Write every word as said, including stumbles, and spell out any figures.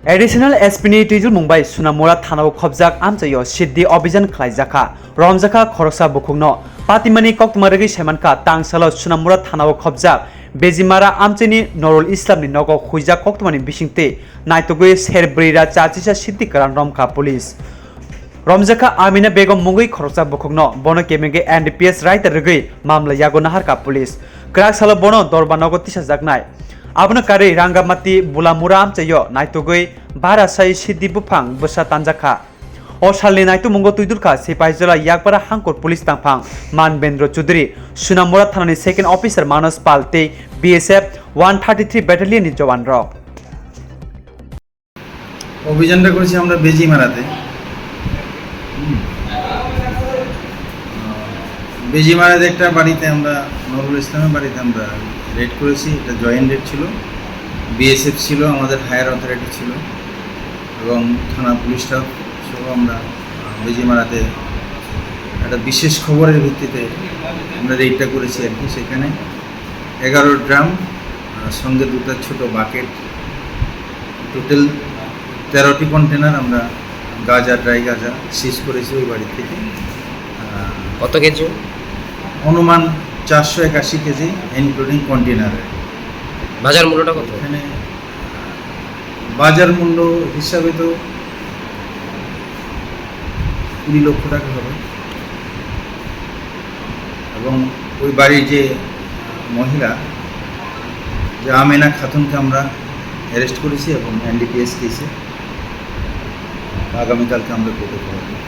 Additional S P ni twijlmung bai Sunamura thanao khobjak amchaio Siddhi Abhijan khlaijakha. Romjakha khoroksa bukhukno. Patimani koktwma rwgwi saimankha, tangsalo Sunamura thanao khobjak Bejimara amchaini Norul Islamni nogo huijak koktwmani bisingtwi naitugwi ser brwi ra chachisa Siddhi kwran romkha police. Romjakha Amina Begum mungwi khoroksa bukhukno, bono kemengwi N D P S raida rwgwi mamla yago naharkha police. Kwrak salo bono Dorba nogo tisajaknai. Abono karwi Rangamati Bulamura amchaio naitugwi bara sai Siddhi buphang bwsa tanjakha. O salni naitugmungo twidulkha Sepaijola Yakpara Hangkur Police tangphang Manbendra Chudri, Sunamura thanani second officer Manos Pal tei B S F one thirty three battalion ni jowan rok. অভিযানটা করেছি আমরা বেজিমারাতে। হুম। বেজিমারাতে একটা বাড়িতে আমরা, নুরুল ইসলামের বাড়িতে আমরা রেড করেছি। এটা জয়েন্ট রেড ছিল, বিএসএফ ছিল, আমাদের হায়ার অথরিটি ছিল এবং থানা পুলিশ স্টাফ সহ আমরা, আহ, বেজিমারাতে একটা বিশেষ খবরের ভিত্তিতে আমরা রেডটা করেছি আর কি। সেখানে এগারো ড্রাম, আহ, সঙ্গে দুটো ছোট বাকেট, টোটাল তেরোটি কন্টেনার আমরা গাঁজা, ড্রাই গাঁজা সিজ করেছি ওই বাড়ি থেকে। আহ, কত কেজি? অনুমান চারশো একাশি কেজি, ইনক্লুডিং কন্টেনার। বাজার মূল্যটা কত? এখানে বাজার মূল্য হিসাবে তো কুড়ি লক্ষ টাকা হবে। এবং ওই বাড়ির যে মহিলা, যে আমেনা খাতুনকে আমরা অ্যারেস্ট করেছি এবং এনডিপিএস কেসে আগামীকালকে আমরা কোর্টে ফেরত দেব।